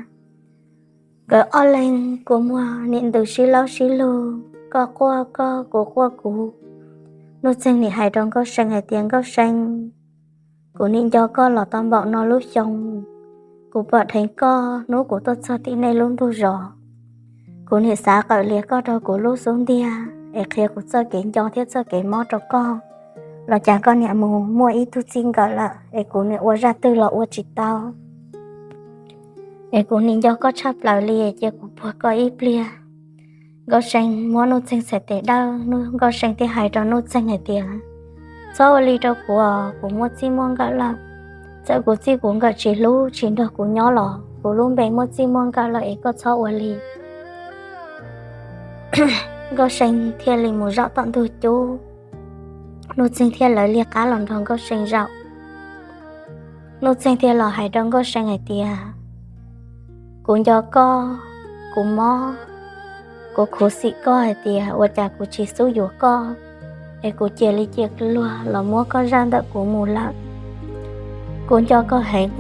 Nkawd ob leeg kua muag nim ntws sib laub sib lug, koj quaj koj, kuv quaj kuv. Nuj Txeeg nim hais rau Nkauj See hais tias, Nkauj See, kuv nim nco koj los tau npaum no lub xyoo, kuv pom dheev koj hnub kuv tuaj txog tim nej lub ntug zos. Kuv nim xav qawm lias koj rau kuv lub xub ntiag es qhia kuv txoj kev nco thiab txoj kev mob rau koj, los cas koj niam mus muaj ib tug txij nkawm lawm es kuv nim ua zaj twg los ua tsis tau. Es kuv nim nco koj tshaj plaws li, cia kuv puag koj ib pliag. Nkauj See muab Nuj Txeeg txhais tes dawb, Nkauj See thiaj hais rau Nuj Txeeg hais tias, txhob ua li rau kuv, kuv muaj txij muaj nkawm lawm. Txawm kuv txij kuv nkawm tsis hlub tsis nrog kuv nyob los kuv lub npe muaj txij muaj nkawm lawm es koj txhob ua li. Nkauj See thiaj li mus zaum tom ntug cub. Nuj Txeeg thiaj lawv liag qab los nrog Nkauj See zaum. Nuj Txeeg thiaj los hais rau Nkauj See hais tias, kuv nco koj, kuv mob, kuv khuv xim koj hais tias ua cas kuv tsis xub yuav koj, es kuv cia li cia luag los muab koj zaj ntawm kuv mus lawm. Kuv nco koj heev,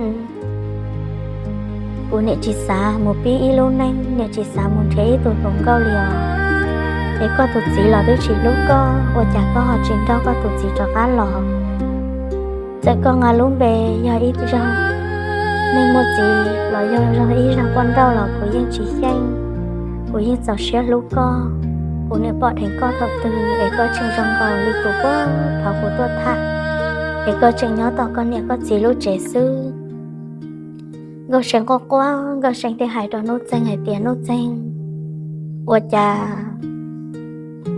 kuv nim tsis xav mus pib ib lub neej, nim tsis xav mus nrhiav ib tug hluas nkauj li os. Es koj tus txiv los twb tsis hlub koj, ua cas koj ho tsis nrauj koj tus txiv rov qab los? Txawm koj nqa lub npe yog ib zaug neeg muaj txiv los yog ib zaug poj nrauj los kuv yeej tsis xyeej. Kuv yeej txaus siab hlub koj. Kuv nim pom dheev koj thaum twg es koj tseem zoo nkaus li tus puag thaum kuv tuaj tham, es koj tseem nyob tom koj niam koj txiv lub tsev xwb. Nkauj See quaj quaj, Nkauj See thiaj hais rau Nuj Txeeg hais tias, Nuj Txeeg, ua cas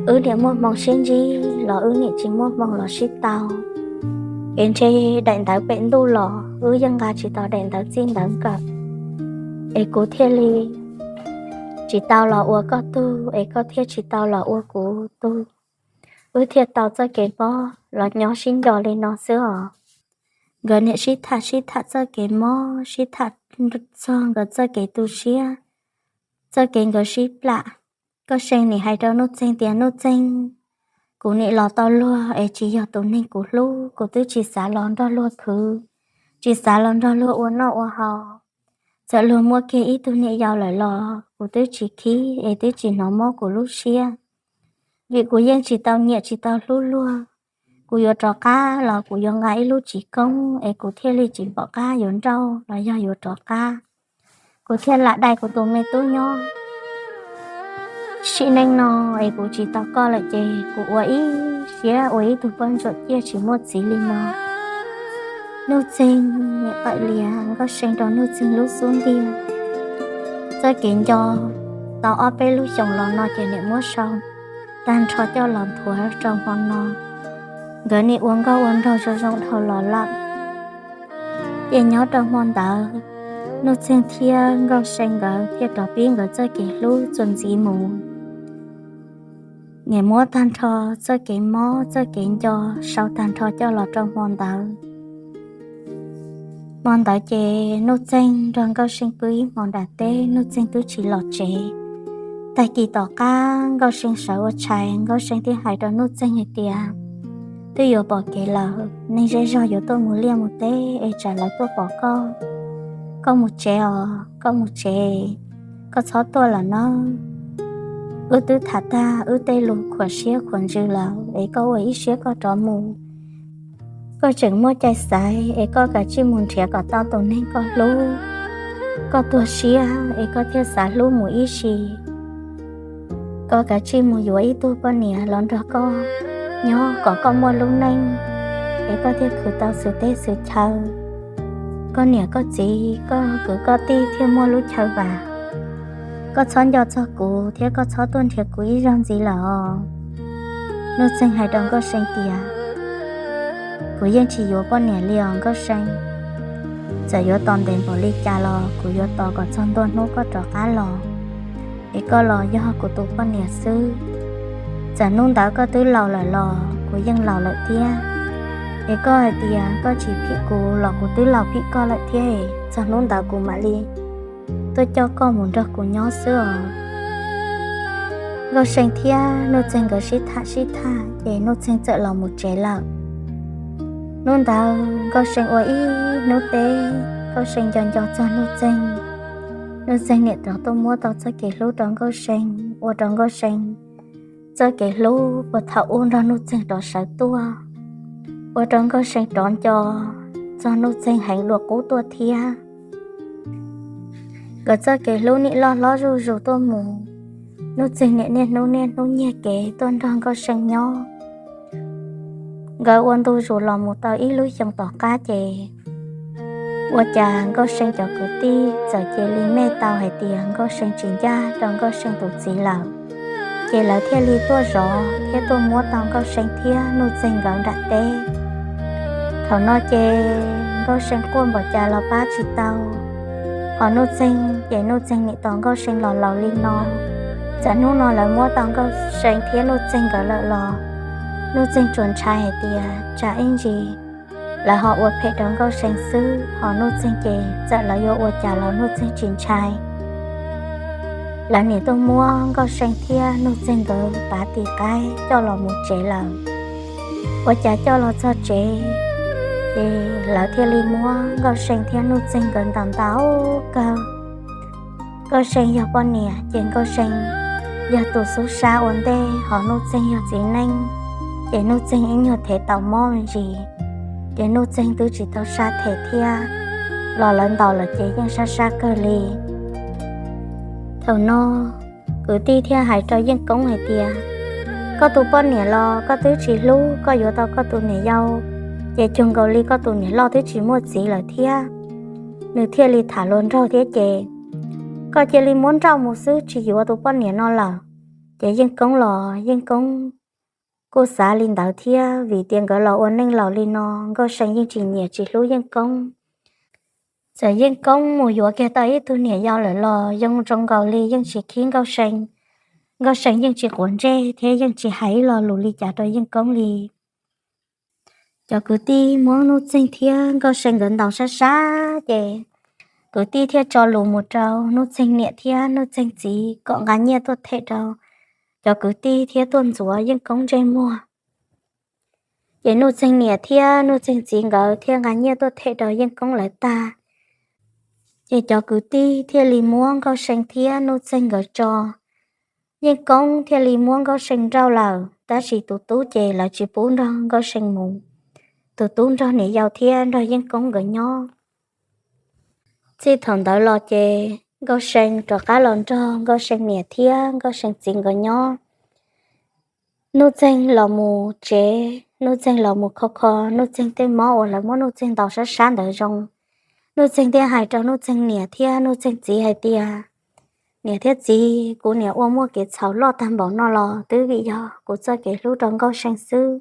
wb niam muaj hmoo sib ntsib los wb niam tsis muaj hmoo los sib tau? Es ntshe daim ntawv pem ntuj los wb yeej nqa tsis tau daim ntawv txij ntawv nkawm, es kuv thiaj li tsis tau los ua koj tug, es koj thiaj tsis tau los ua kuv tug. Wb thiaj tau txoj kev mob los nyob sib nco li no xwb os. Nkawd niam sib tham sib tham txoj kev mob, sib tham txog nkawd txoj kev tu siab, txoj kev nkawd sib plam. Nkauj See nim hais rau Nuj Txeeg tias, Nuj Txeeg, kuv nim los tau luag es tsis yog tus neeg kuv hlub, kuv twb tsis xav los nrog luag khwv, tsis xav los nrog luag ua noj ua haus. Txawm luag muaj kiag ib tug niam yau lawm los kuv twb tsis khib es twb tsis hnov mob kuv lub siab, vim kuv yeej tsis tau nyiam tsis tau hlub luag. Kuv yuav rov qab los kuv yuav nqa ib lub tsis koob es kuv thiaj li tsis pom qab yuav nrauj los yog yuav rov qab. Kuv thiaj lam dai kuv tus me tub nyob sim neej no, es kuv tsis tau koj lawm ces kuv ua ib siab ua ib tug poj ntsuam ciaj tsis muaj txiv li no. Nuj Txeeg nim qawm lias Nkauj See rau Nuj Txeeg lub xub ntiag. Txoj kev nco tau ob peb lub xyoos los no ces nim muab sau tag nrho coj los nthuav rau hmo no. Nkawd nim ua nkauj ua nraug zoo zoo dhau los lawm. Ces nyob rau hmo ntawd, Nuj Txeeg thiab Nkauj See nkawd thiaj rov pib nkawd txoj kev hlub txuas ntxiv mus. Nyias muab tag nrho txoj kev mob txoj kev nco sau tag nrho coj los rau hmo ntawd. Hmo ntawd ces Nuj Txeeg nrog Nkauj See pw ib hmo nram teb, Nuj Txeeg twb tsis los tsev. Tag kis tom qab Nkauj See sawv ua tshais, Nkauj See thiaj hais rau Nuj Txeeg hais tias, twb yuav pom kev lawm, neeg zej zog yuav tuaj mus liaj mus teb es tsam lawv tuaj pom koj, koj mus tsev os, koj mus tsev, koj txhob tuaj lawm nawb. Wb twb tham tag wb tej lus khuam siab khuam ntsws lawm es koj ua ib siab koj rov mus. Koj tseem muaj cai xaiv es koj kav tsij mus nrhiav kom tau tus neeg koj hlub. Koj tuag siab es koj thiaj xav hlub mus ib sim. Koj kav tsij mus yuav ib tug poj niam los nrog koj nyob kom koj muaj lub neej, es koj thiaj khwv tau xwm teb xwm chaw. Koj niam koj txiv koj kwv koj tij thiaj muaj lub chaw vam. Koj txhob nco txog kuv thiab koj txhob tuaj nrhiav kuv ib zaug ntxiv lawm os. Nuj Txeeg hais rau Nkauj See tias, kuv yeej tsis yuav poj niam li os Nkauj See. Txawm yuav tos ntev npaum li cas los kuv yuav tos kom txog ntua hnub koj rov qab los, es koj los yog kuv tus poj niam xwb. Txawm hnub ntawd koj twb laus lawm los kuv yeej laus lawm thiab. Es koj hais tias koj tsis phim kuv los kuv twb laus phim koj lawm thiab, txog hnub ntawd kuv mam li tuaj coj koj mus nrog kuv nyob xwb os. Nkauj See thiab Nuj Txeeg nkawd sib tham sib tham ces Nuj Txeeg txawm los mus tsev lawm. Hnub ntawd Nkauj See ua ib hnub teb, Nkauj See nco nco txog Nuj Txeeg. Nuj Txeeg niam rov tuaj muab tau txoj kev hlub rau Nkauj See, ua rau Nkauj See txoj kev hlub puag thaum ub nrog Nuj Txeeg rov sawv tuaj, ua rau Nkauj See rov nco txog Nuj Txeeg heev dua qub tuaj thiab. Nkawd txoj kev hlub nim loj hlob zuj zus tuaj mus. Nuj Txeeg niam niaj hnub niaj hnub nyiag kev tuaj nrog Nkauj See nyob. Nkawd ua ntu zus los mus tau ib lub xyoo tom qab ces ua cas Nkauj See cov kwv tij txawm cia li mej tau hais tias Nkauj See tsis ncaj rau Nkauj See tus txiv lawm, ces lawv thiaj li tuaj zov thiab tuaj muab tau Nkauj See thiab Nuj Txeeg nkawd nram teb. Thaum no ces Nkauj See quaj npaum cas los pab tsis tau, ho Nuj Txeeg ces Nuj Txeeg nim tos Nkauj See los laus li no. Txawm hnub no lawv muab tau Nkauj See thiab Nuj Txeeg nkawd lawm los Nuj Txeeg tsuas ntshai hais tias tsam ib ntsis lawv ho ua phem rau Nkauj See xwb, ho Nuj Txeeg ces txawm lawv yuav ua cas los Nuj Txeeg tsis ntshai. Lawv nim tuaj muab Nkauj See thiab Nuj Txeeg nkawd pav tis qaib coj los mus tsev lawm. Ua cas coj los txog tsev, ces lawv thiaj li muab Nkauj See thiab Nuj Txeeg nkawd ntaus ntaus kawg. Nkauj See yog poj niam ces Nkauj See yog tus xub sab ua ntej, ho Nuj Txeeg yog txiv neej, ces Nuj Txeeg ib nyuag thev tau mob me ntsis, ces Nuj Txeeg twb tsis tau sab them thiab, los lawv ntaus lawm ces yeej sab sab kawg li. Thaum no kwv tij thiaj hais rau Yeej Koob hais tias, koj tus poj niam los koj twb tsis hlub, koj yuav tau koj tus niam yau, ces cuag nkaus li koj tus niam loj twb tsis muaj txiv lawm thiab. Nws thiaj li tham luag nraug thiab ces, koj cia li muab nrauj mus xwb, tsis yuav tus poj niam no lawm. Ces Yeej Koob los Yeej Koob kuj xav li ntawd thiab, vim tias nkawd los ua neej laus li no Nkauj See yeej tsis nyiam tsis hlub Yeej Koob. Txawm Yeej Koob mus yuav kiag tau ib tug niam yau lawm los zoo zoo nkaus li yeej tsis khib Nkauj See. Nkauj See yeej tsis quav ntsej thiab yeej tsis hais ib lo lus li cas rau Yeej Koob li. Cov kwv tij muab Nuj Txeeg thiab Nkauj See nkawd ntaus sab sab ces kwv tij thiaj tso lus mus rau Nuj Txeeg niam thiab Nuj Txeeg txiv kom nqa nyiaj tuaj them rau cov kwv tij thiab tuaj ntxuav Yeej Koob ntsej muag. Ces Nuj Txeeg niam thiab Nuj Txeeg txiv nkawd thiaj nqa nyiaj tuaj them rau Yeej Koob lawv tag, ces cov kwv tij thiaj li muab Nkauj See thiab Nuj Txeeg nkawd tso. Yeej Koob thiaj li muab Nkauj See nrauj lawm, tab sis tus tub ces lawv tsis pub nrog Nkauj See mus. Tus tub nrog niam yau thiab nrog Yeej Koob nkawd nyob. Txij thaum ntawd los ces Nkauj See rov qab los nrog Nkauj See niam thiab Nkauj See txiv nkawd nyob. Nuj Txeeg los mus tsev, Nuj Txeeg los mus kho kho Nuj Txeeg tej mob uas lawv muab Nuj Txeeg ntaus sab sab ntawd zoo. Nuj Txeeg thiaj hais rau Nuj Txeeg niam thiab Nuj Txeeg txiv hais tias, niam thiab txiv, kuv niam ua muaj kev txhaum loj tag npaum no los twb vim yog kuv txoj kev hlub rau Nkauj See xwb,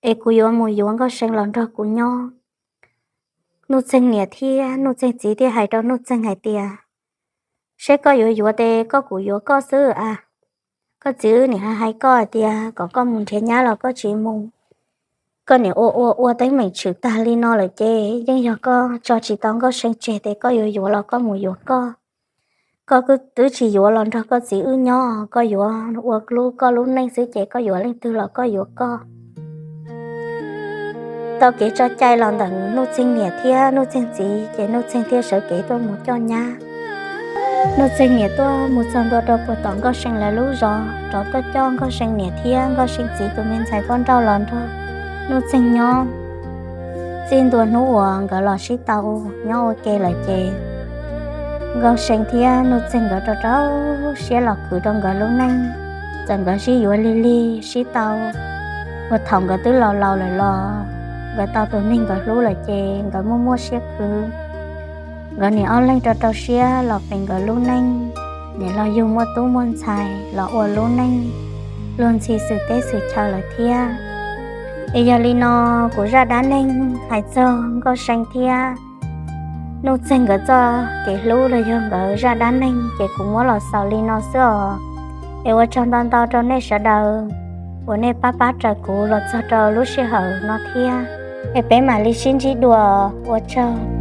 es kuv yuav mus yuav Nkauj See los nrog kuv nyob. Nuj Txeeg niam thiab Nuj Txeeg txiv thiaj hais rau Nuj Txeeg hais tias, Seb koj yuav yuav ces koj kuj yuav koj xwb a. Koj txiv wb nim hais hais koj hais tias kom koj mus nrhiav nyab los koj tsis mus. Koj nim ua ua ua teeb meem tshwm tag li no lawm ces yeej yog koj tso tsis tau Nkauj See tseg ces koj yuav yuav los koj mus yuav koj. Koj twb tsis yuav los nrog koj txiv wb nyob, koj yuav ua lub koj lub neej xwb ces koj yuav leej twg los koj yuav koj. Tau kev tso cai los ntawm Nuj Txeeg niam thiab Nuj Txeeg txiv ces Nuj Txeeg thiaj sawv kev tuaj mus coj nyab. Nuj Txeeg niam tuaj mus txog ntua rau puag tom Nkauj See lawv lub zos, rov tuaj coj Nkauj See niam thiab Nkauj See txiv tus me ntxhais poj nrauj los nrog Nuj Txeeg nyob. Txij ntua hnub uas nkawd los sib tau nyob ua ke lawm ces Nkauj See thiab Nuj Txeeg nkawd rau rau siab los khwv rau nkawd lub neej. Txawm nkawd sib yuav lig lig sib tau, uas thaum nkawd twb laus laus lawm los nkawd tau tus neeg nkawd hlub lawm ces nkawd muaj muaj siab khwv. Nkawd nim ob leeg rau rau siab los pem nkawd lub neej, nim los yug muaj tub muaj ntxhais los ua lub neej luag ntxhi xwm teb xwm chaw lawm thiab. Es yog li no, kuv zaj dab neeg hais txog Nkauj See thiab Nuj Txeeg nkawd txoj kev hlub los yog nkawd zaj dab neeg ces kuv muab los xaus li no xwb os. Es ua tsaug ntau ntau rau nej sawv daws uas nej pab pab raws kuv los txog rau lub sij hawm no thiab. Es peb mam li sib ntsib dua, ua tsaug.